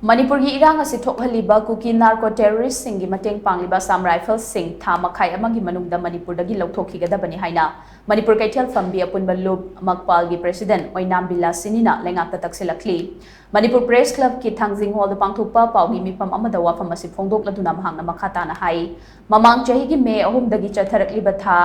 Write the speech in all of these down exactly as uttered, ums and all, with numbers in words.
ꯃꯅꯤꯄꯨꯔꯒꯤ ꯏꯔꯥꯡ ꯑꯁꯤ ꯊꯣꯛꯍꯜꯂꯤꯕ ꯀꯨꯀꯤ ꯅꯥꯔꯀꯣ ꯇꯦꯔꯣꯔꯤꯁꯁꯤꯡꯒꯤ ꯃꯇꯦꯡ ꯄꯥꯡꯂꯤꯕ ꯑꯁꯥꯝ ꯔꯥꯏꯐꯜꯁꯤꯡ ꯊꯥ ꯃꯈꯥꯏ ꯑꯃꯒꯤ ꯃꯅꯨꯡꯗ ꯃꯅꯤꯄꯨꯔꯗꯒꯤ ꯂꯧꯊꯣꯛꯈꯤꯒꯗꯕꯅꯤ ꯍꯥꯏꯅ ꯃꯅꯤꯄꯨꯔ ꯀꯩꯊꯦꯜ ꯐꯝꯕꯤ ꯑꯄꯨꯟꯕ ꯂꯨꯞ ꯃꯛꯄꯥꯜꯒꯤ ꯄ꯭ꯔꯦꯁꯤꯗꯦꯟꯠ ꯑꯣꯏꯅꯥꯝ ꯕꯤꯂꯥꯁꯤꯅꯤꯅ ꯂꯩꯉꯥꯛꯇ ꯇꯛꯁꯤꯜꯂꯛꯂꯤ꯫ ꯃꯅꯤꯄꯨꯔ ꯄ꯭ꯔꯦꯁ ꯀ꯭ꯂꯕꯀꯤ ꯊꯥꯡꯖꯤꯡ ꯍꯣꯜꯗ ꯄꯥꯡꯊꯣꯛꯄ ꯄꯥꯎꯒꯤ ꯃꯤꯐꯝ ꯑꯃꯗ ꯋꯥꯐꯝ ꯑꯁꯤ ꯐꯣꯡꯗꯣꯛꯂꯗꯨꯅ ꯃꯍꯥꯛꯅ ꯃꯈꯥ ꯇꯥꯅ ꯍꯥꯏ, ꯃꯃꯥꯡ ꯆꯍꯤꯒꯤ ꯃꯦ ꯑꯍꯨꯝꯗꯒꯤ ꯆꯠꯊꯔꯛꯂꯤꯕ ꯊꯥ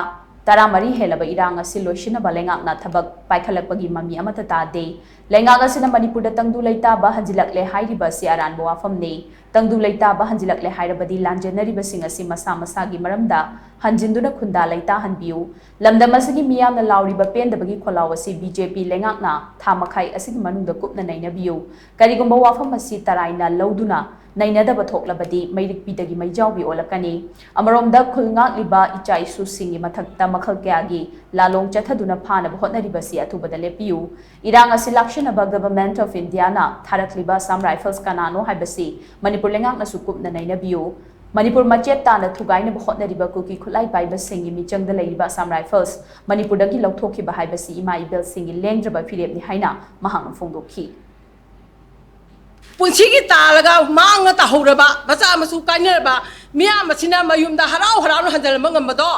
ꯇꯔꯥꯃꯔꯤ ꯍꯦꯜꯂꯕ ꯏꯔꯥꯡ ꯑꯁꯤ ꯂꯣꯏꯁꯤꯟꯅꯕ ꯂꯩꯉꯥꯛꯅ ꯊꯕꯛ ꯄꯥꯏꯈꯠꯂꯛꯄꯒꯤ ꯃꯃꯤ ꯑꯃꯠꯇ ꯇꯥꯗꯦ꯫ ꯂꯩꯉꯥꯛ ꯑꯁꯤꯅ ꯃꯅꯤꯄꯨꯔꯗ ꯇꯪꯗꯨ ꯂꯩꯇꯥꯕ ꯍꯟꯖꯤꯜꯂꯛꯂꯦ ꯍꯥꯏꯔꯤꯕ ꯑꯁꯤ ꯑꯔꯥꯟꯕ ꯋꯥꯐꯝꯅꯤ꯫ ꯇꯪꯗꯨ ꯂꯩꯇꯥꯕ ꯍꯟꯖꯤꯜꯂꯛꯂꯦ ꯍꯥꯏꯔꯕꯗꯤ ꯂꯥꯟꯖꯦꯟꯅꯔꯤꯕꯁꯤꯡ ꯑꯁꯤ ꯃꯁꯥ ꯃꯁꯥꯒꯤ ꯃꯔꯝꯗ ꯍꯟꯖꯤꯟꯗꯨꯅ ꯈꯨꯟꯗꯥ ꯂꯩꯇꯥꯍꯟꯕꯤꯌꯨ꯫ ꯂꯝꯗꯝ ꯑꯁꯤꯒꯤ ꯃꯤꯌꯥꯝꯅ ꯂꯥꯎꯔꯤꯕ ꯄꯦꯟꯗꯕꯒꯤ ꯈꯣꯜꯂꯥꯎ ꯑꯁꯤ ꯕꯤ ꯖꯦ ꯄꯤ ꯂꯩꯉꯥꯛꯅ ꯊꯥ ꯃꯈꯥꯏ ꯑꯁꯤꯒꯤ ꯃꯅꯨꯡꯗ ꯀꯨꯞꯅ ꯅꯩꯅꯕꯤꯌꯨ꯫ ꯀꯔꯤꯒꯨꯝꯕ ꯋꯥꯐꯝ ꯑꯁꯤ ꯇꯔꯥꯏꯅ ꯂꯧꯗꯨꯅ ꯅꯩꯅꯗꯕ ꯊꯣꯛꯂꯕꯗꯤ ꯃꯩꯔꯤꯛꯄꯤꯗꯒꯤ ꯃꯩꯖꯥꯎꯕꯤ ꯑꯣꯜꯂꯛꯀꯅꯤ꯫ ꯑꯃꯔꯣꯝꯗ ꯈꯨꯜ ꯉꯥꯛꯂꯤꯕ ꯏꯆꯥ ꯏꯁꯨꯁꯤꯡꯒꯤ ꯃꯊꯛꯇ ꯃꯈꯜ ꯀꯌꯥꯒꯤ ꯂꯥꯂꯣꯡ ꯆꯠꯊꯗꯨꯅ ꯐꯥꯅꯕ ꯍꯣꯠꯅꯔꯤꯕꯁꯤ ꯑꯊꯨꯕꯗ ꯂꯦꯞꯄꯤꯌꯨ꯫ ꯏꯔꯥꯡ ꯑꯁꯤ ꯂꯥꯛꯁꯤꯟꯅꯕ Government of Indiaꯅ ꯊꯥꯔꯛꯂꯤꯕ Assam Rifles ꯀꯅꯥꯅꯣ ꯍꯥꯏꯕꯁꯤ ꯃꯅꯤꯄꯨꯔ ꯂꯩꯉꯥꯛꯅꯁꯨ ꯀꯨꯞꯅ ꯅꯩꯅꯕꯤꯌꯨ꯫ ꯃꯅꯤꯄꯨꯔ ꯃꯆꯦꯠ ꯇꯥꯅ ꯊꯨꯒꯥꯏꯅꯕ ꯍꯣꯠꯅꯔꯤꯕ ꯀꯨꯀꯤ ꯈꯨꯠꯂꯥꯏ ꯄꯥꯏꯕꯁꯤꯡꯒꯤ ꯃꯤꯆꯪꯗ ꯂꯩꯔꯤꯕ Assam Rifles ꯃꯅꯤꯄꯨꯔꯗꯒꯤ ꯂꯧꯊꯣꯛꯈꯤꯕ ꯍꯥꯏꯕꯁꯤ ꯏꯃꯥ ꯏꯕꯦꯜꯁꯤꯡꯒꯤ ꯂꯦꯡꯗ꯭ꯔꯕ ꯐꯤꯔꯦꯞꯅꯤ ꯍꯥꯏꯅ ꯃꯍꯥꯛꯅ ꯐꯣꯡꯗꯣꯛꯈꯤ꯫ ꯄꯨꯟꯁꯤꯒꯤ ꯇꯥꯜꯂꯒ ꯃꯥꯡꯅ ꯇꯥꯍꯧꯔꯕ ꯃꯆꯥ ꯃꯁꯨ ꯀꯥꯏꯅꯔꯕ ꯃꯤꯌꯥꯝ ꯑꯁꯤꯅ ꯃꯌꯨꯝꯗ ꯍꯔꯥꯎ ꯍꯔꯥꯎꯅ ꯍꯟꯖꯤꯜꯂꯝꯕ ꯉꯝꯕꯗꯣ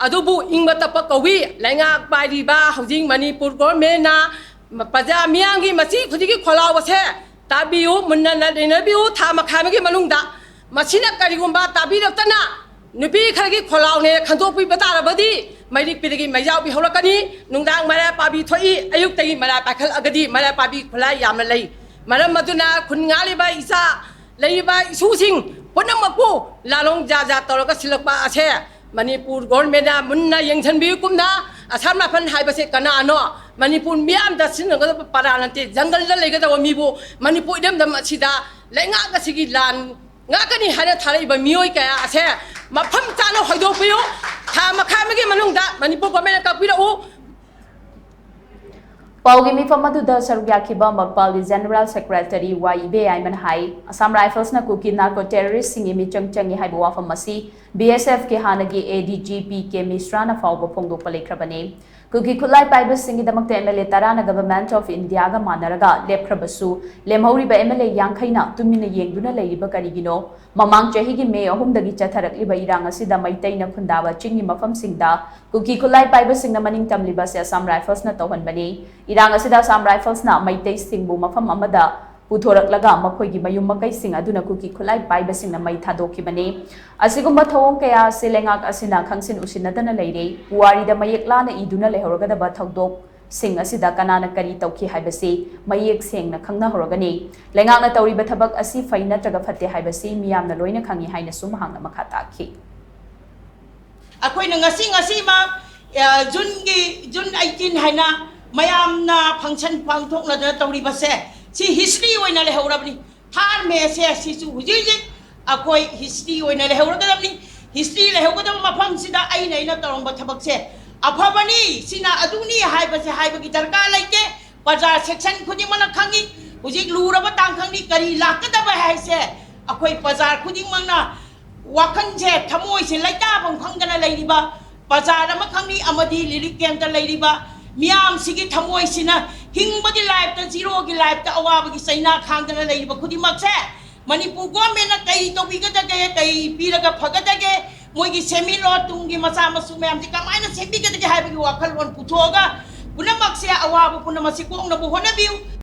ꯑꯗꯨꯕꯨ ꯏꯪꯕ ꯇꯞꯄ ꯀꯧꯏ꯫ ꯂꯩꯉꯥꯛ ꯄꯥꯏꯔꯤꯕ ꯍꯧꯖꯤꯛ ꯃꯅꯤꯄꯨꯔ ꯒꯣꯔꯃꯦꯟꯅ ꯄ꯭ꯔꯖꯥ ꯃꯤꯌꯥꯝꯒꯤ ꯃꯁꯤ ꯈꯨꯗꯤꯡꯒꯤ ꯈꯣꯜꯂꯥꯎ ꯑꯁꯦ ꯇꯥꯕꯤꯌꯨ, ꯃꯨꯟꯅ ꯅꯩꯅꯕꯤꯌꯨ꯫ ꯊꯥ ꯃꯈꯥꯏ ꯑꯃꯒꯤ ꯃꯅꯨꯡꯗ ꯃꯁꯤꯅ ꯀꯔꯤꯒꯨꯝꯕ ꯇꯥꯕꯤꯔꯛꯇꯅ ꯅꯨꯄꯤ ꯈꯔꯒꯤ ꯈꯣꯜꯂꯥꯎꯅꯦ ꯈꯟꯗꯣꯛꯄꯤꯕ ꯇꯥꯔꯕꯗꯤ ꯃꯩꯔꯤꯛꯄꯤꯗꯒꯤ ꯃꯩꯖꯥꯎꯕꯤ ꯍꯧꯔꯛꯀꯅꯤ꯫ ꯅꯨꯡꯗꯥꯡ ꯃꯔꯥꯏ ꯄꯥꯕꯤ ꯊꯣꯛꯏ, ꯑꯌꯨꯛꯇꯒꯤ ꯃꯔꯥꯏ ꯄꯥꯏꯈꯠꯂꯛꯑꯒꯗꯤ ꯃꯔꯥꯏ ꯄꯥꯕꯤ ꯈꯨꯠꯂꯥꯏ ꯌꯥꯝꯅ ꯂꯩ꯫ ꯃꯔꯝ ꯑꯗꯨꯅ ꯈꯨꯟ ꯉꯥꯛꯂꯤꯕ ꯏꯆꯥ ꯂꯩꯔꯤꯕ ꯏꯁꯨꯁꯤꯡ ꯄꯨꯝꯅꯃꯛꯄꯨ ꯂꯥꯂꯣꯡ ꯖꯥ ꯖꯥ ꯇꯧꯔꯒ ꯁꯤꯜꯂꯛꯄ ꯑꯁꯦ ꯃꯅꯤꯄꯨꯔ ꯒꯣꯔꯃꯦꯟꯅ ꯃꯨꯟꯅ ꯌꯦꯡꯁꯤꯟꯕꯤꯌꯨ꯫ ꯀꯨꯝꯅ ꯑꯁꯥꯝ ꯔꯥꯏꯐꯜ ꯍꯥꯏꯕꯁꯦ ꯀꯅꯥꯅꯣ? ꯃꯅꯤꯄꯨꯔ ꯃꯤꯌꯥꯝꯗ ꯁꯤꯖꯤꯟꯅꯒꯗꯕ ꯄꯔꯥ ꯅꯠꯇꯦ꯫ ꯖꯪꯒꯜꯗ ꯂꯩꯒꯗꯕ ꯃꯤꯕꯨ ꯃꯅꯤꯄꯨꯔ ꯏꯔꯝꯗꯝ ꯑꯁꯤꯗ ꯂꯩꯉꯥꯛ ꯑꯁꯤꯒꯤ ꯂꯥꯟ ꯉꯥꯛꯀꯅꯤ ꯍꯥꯏꯅ ꯊꯥꯔꯛꯏꯕ ꯃꯤꯑꯣꯏ ꯀꯌꯥ ꯑꯁꯦ ꯃꯐꯝ ꯆꯥꯅ ꯍꯣꯏꯗꯣꯛꯄꯤꯌꯨ꯫ ꯊꯥ ꯃꯈꯥꯏ ꯑꯃꯒꯤ ꯃꯅꯨꯡꯗ ꯃꯅꯤꯄꯨꯔ ꯒꯣꯔꯃꯦꯟꯅ ꯀꯛꯄꯤꯔꯛꯎ꯫ ꯄꯥꯎꯒꯤ ꯃꯤꯐꯝ ꯑꯗꯨꯗ ꯁꯔꯨꯛ ꯌꯥꯈꯤꯕ ꯃꯛꯄꯥꯜꯒꯤ General Secretary ꯋꯥꯏ ꯏꯕꯦꯌꯥꯏꯃꯅ ꯍꯥꯏ, Assam Riflesꯅ ꯀꯨꯀꯤ ꯅꯥꯔꯀꯣ ꯇꯦꯔꯣꯔꯤꯁꯁꯤꯡꯒꯤ ꯃꯤꯆꯪ ꯆꯪꯏ ꯍꯥꯏꯕ ꯋꯥꯐꯝ ꯑꯁꯤ B S Fꯀꯤ ꯍꯥꯟꯅꯒꯤ A D G P K ꯃꯤꯁ꯭ꯔꯥꯅ ꯐꯥꯎꯕ ꯐꯣꯡꯗꯣꯛꯄ ꯂꯩꯈ꯭ꯔꯕꯅꯤ꯫ ꯀꯨꯀꯤ ꯈꯨꯠꯂꯥꯏ ꯄꯥꯏꯕꯁꯤꯡꯒꯤꯗꯃꯛꯇ ꯑꯦꯝ ꯑꯦꯜ ꯑꯦ ꯇꯔꯥꯅ ꯒꯚꯔꯟꯃꯦꯟꯠ ꯑꯣꯐ ꯏꯟꯗꯤꯌꯥꯒ ꯃꯥꯟꯅꯔꯒ ꯂꯦꯞꯈ꯭ꯔꯕꯁꯨ, ꯂꯦꯝꯍꯧꯔꯤꯕ ꯑꯦꯝ ꯑꯦꯜ ꯑꯦ ꯌꯥꯡꯈꯩꯅ ꯇꯨꯃꯤꯟꯅ ꯌꯦꯡꯗꯨꯅ ꯂꯩꯔꯤꯕ ꯀꯔꯤꯒꯤꯅꯣ? ꯃꯃꯥꯡ ꯆꯍꯤꯒꯤ ꯃꯦ ꯑꯍꯨꯝꯗꯒꯤ ꯆꯠꯊꯔꯛꯂꯤꯕ ꯏꯔꯥꯡ ꯑꯁꯤꯗ ꯃꯩꯇꯩꯅ ꯈꯨꯟꯗꯥꯕ ꯆꯤꯡꯒꯤ ꯃꯐꯝꯁꯤꯡꯗ ꯀꯨꯀꯤ ꯈꯨꯠꯂꯥꯏ ꯄꯥꯏꯕꯁꯤꯡꯅ ꯃꯅꯤꯡ ꯇꯝꯂꯤꯕ ꯑꯁꯤ ꯑꯁꯥꯝ ꯔꯥꯏꯐꯜꯁꯅ ꯇꯧꯍꯟꯕꯅꯤ꯫ ꯏꯔꯥꯡ ꯑꯁꯤꯗ ꯑꯁꯥꯝ ꯔꯥꯏꯐꯜꯁꯅ ꯃꯩꯇꯩꯁꯤꯡꯕꯨ ꯃꯐꯝ ꯑꯃꯗ ꯄꯨꯊꯣꯔꯛꯂꯒ ꯃꯈꯣꯏꯒꯤ ꯃꯌꯨꯝ ꯃꯀꯩꯁꯤꯡ ꯑꯗꯨꯅ ꯀꯨꯀꯤ ꯈꯨꯠꯂꯥꯏ ꯄꯥꯏꯕꯁꯤꯡꯅ ꯃꯩ ꯊꯥꯗꯣꯛꯈꯤꯕꯅꯤ꯫ ꯑꯁꯤꯒꯨꯝꯕ ꯊꯧꯑꯣꯡ ꯀꯌꯥ ꯑꯁꯤ ꯂꯩꯉꯥꯛ ꯑꯁꯤꯅ ꯈꯪꯁꯤꯟ ꯎꯁꯤꯟꯅꯗꯅ ꯂꯩꯔꯦ꯫ ꯄꯨꯋꯥꯔꯤꯗ ꯃꯌꯦꯛ ꯂꯥꯅ ꯏꯗꯨꯅ ꯂꯩꯍꯧꯔꯒꯗꯕ ꯊꯧꯗꯣꯛꯁꯤꯡ ꯑꯁꯤꯗ ꯀꯅꯥꯅ ꯀꯔꯤ ꯇꯧꯈꯤ ꯍꯥꯏꯕꯁꯤ ꯃꯌꯦꯛ ꯁꯦꯡꯅ ꯈꯪꯅꯍꯧꯔꯒꯅꯤ꯫ ꯂꯩꯉꯥꯛꯅ ꯇꯧꯔꯤꯕ ꯊꯕꯛ ꯑꯁꯤ ꯐꯩ ꯅꯠꯇ꯭ꯔꯒ ꯐꯠꯇꯦ ꯍꯥꯏꯕꯁꯤ ꯃꯤꯌꯥꯝꯅ ꯂꯣꯏꯅ ꯈꯪꯏ ꯍꯥꯏꯅꯁꯨ ꯃꯍꯥꯛꯅ ꯃꯈꯥ ꯇꯥꯈꯤ꯫ ꯑꯩꯈꯣꯏꯅ ꯉꯁꯤ ꯉꯁꯤꯃꯛ ꯖꯨꯟꯒꯤ ꯖꯨꯟ ꯑꯩꯠꯇꯤꯟ ꯍꯥꯏꯅ ꯃꯌꯥꯝꯅ ꯐꯪꯁꯟ ꯄꯥꯡꯊꯣꯛꯅꯗꯅ ꯇꯧꯔꯤꯕꯁꯦ, ꯁꯤ ꯍꯤꯁꯇ꯭ꯔꯤ ꯑꯣꯏꯅ ꯂꯩꯍꯧꯔꯕꯅꯤ꯫ ꯊꯥꯔ ꯃꯦꯁꯦ ꯁꯤꯁꯨ ꯍꯧꯖꯤꯛ ꯍꯧꯖꯤꯛ ꯑꯩꯈꯣꯏ ꯍꯤꯁꯇ꯭ꯔꯤ ꯑꯣꯏꯅ ꯂꯩꯍꯧꯔꯒꯗꯕꯅꯤ꯫ ꯍꯤꯁꯇ꯭ꯔꯤ ꯂꯩꯍꯧꯒꯗꯕ ꯃꯐꯝꯁꯤꯗ ꯑꯩꯅ ꯑꯩꯅ ꯇꯧꯔꯝꯕ ꯊꯕꯛꯁꯦ ꯑꯐꯕꯅꯤ, ꯁꯤꯅ ꯑꯗꯨꯅꯤ ꯍꯥꯏꯕꯁꯦ ꯍꯥꯏꯕꯒꯤ ꯗꯔꯀꯥꯔ ꯂꯩꯇꯦ꯫ ꯄ꯭ꯔꯖꯥ ꯁꯦꯛꯁꯟ ꯈꯨꯗꯤꯡꯃꯛꯅ ꯈꯪꯏ꯫ ꯍꯧꯖꯤꯛ ꯂꯨꯔꯕ ꯇꯥꯡꯀꯛꯅꯤ, ꯀꯔꯤ ꯂꯥꯛꯀꯗꯕ ꯍꯥꯏꯁꯦ ꯑꯩꯈꯣꯏ ꯄ꯭ꯔꯖꯥ ꯈꯨꯗꯤꯡꯃꯛꯅ ꯋꯥꯈꯜꯁꯦ, ꯊꯃꯣꯏꯁꯦ ꯂꯩꯇꯥꯐꯝ ꯈꯪꯗꯅ ꯂꯩꯔꯤꯕ ꯄ꯭ꯔꯖꯥ ꯑꯃꯈꯛꯅꯤ ꯑꯃꯗꯤ ꯔꯤꯂꯤꯐ ꯀꯦꯝꯞꯇ ꯂꯩꯔꯤꯕ ꯃꯤꯌꯥꯝꯁꯤꯒꯤ ꯊꯃꯣꯏꯁꯤꯅ ꯍꯤꯡꯕꯒꯤ ꯂꯥꯏꯐꯇ, ꯖꯤꯔꯣꯒꯤ ꯂꯥꯏꯐꯇ ꯑꯋꯥꯕꯒꯤ ꯆꯩꯅꯥ ꯈꯥꯡꯗꯅ ꯂꯩꯔꯤꯕ ꯈꯨꯗꯤꯡꯃꯛꯁꯦ ꯃꯅꯤꯄꯨꯔ ꯒꯣꯔꯃꯦꯟꯅ ꯀꯩ ꯇꯧꯕꯤꯒꯗꯒꯦ, ꯀꯩ ꯄꯤꯔꯒ ꯐꯒꯗꯒꯦ, ꯃꯣꯏꯒꯤ ꯁꯦꯟꯃꯤꯠꯂꯣꯟ ꯇꯨꯡꯒꯤ ꯃꯆꯥ ꯃꯁꯨ ꯃꯌꯥꯝꯁꯦ ꯀꯃꯥꯏꯅ ꯁꯦꯝꯕꯤꯒꯗꯒꯦ ꯍꯥꯏꯕꯒꯤ ꯋꯥꯈꯜꯂꯣꯟ ꯄꯨꯊꯣꯛꯑꯒ ꯄꯨꯝꯅꯃꯛꯁꯦ, ꯑꯋꯥꯕ ꯄꯨꯝꯅꯃꯛꯁꯦ ꯀꯣꯛꯅꯕ ꯍꯣꯠꯅꯕꯤꯌꯨ꯫